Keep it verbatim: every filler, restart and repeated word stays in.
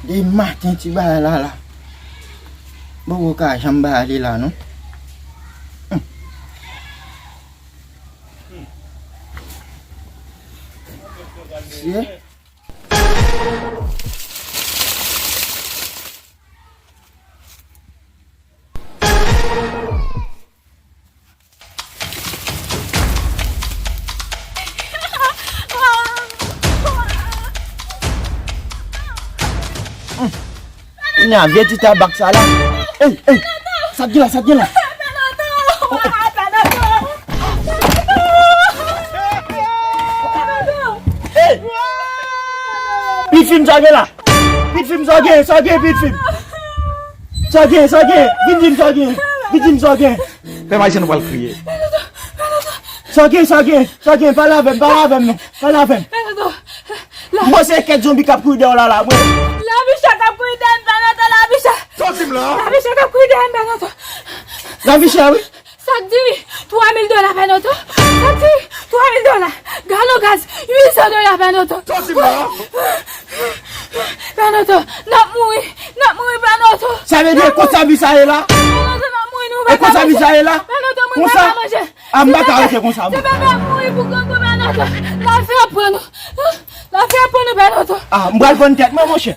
E maten ti bagay la la. Bon, ou ka janm ba ale la non. Hmm. Mesye. Kounye a vye ti tabak sa la. Ey, ey. Sa k gen la, sa k gen la? Ey! Pit fim sa gen la. Pit fim sa gen, sa gen pit fim. Sa gen, sa gen. Vin di m sa gen. Vin di m sa gen. Pè Mayichèn ou pral kriye. Sa gen, sa gen, sa gen. Pale avè m, pale avè m non. Pale avè m. Mwen se kèk zonbi k ap kouri dèyè w la la. Mwen. Lavicha k ap kouri dèyè m, Pè Nòto, lavicha. Sa w di m la? Lavicha k ap kouri dèyè m, Pè Nòto. Lavicha, wi. Sa k di twa mil dola, Pè Nòto? Sa k di twa mil dola? Galon gaz uit san dola, Pè Nòto. Sa w di m la? Pè Nòto, n ap mouri, n ap mouri, Pè Nòto. Sa vle di e konsa vi sa ye la? Pè Nòto, n ap mouri, nou pa ka manje. E konsa vi sa ye la? Pè Nòto, moun pa ka manje. A, m pa ka rete konsa. Se pa, pa mouri pou kongo, Pè Nòto. Lavi ap pran nou. Lavi ap pran nou, Pè Nòto. A, m pral vann tèt mwen, monchè.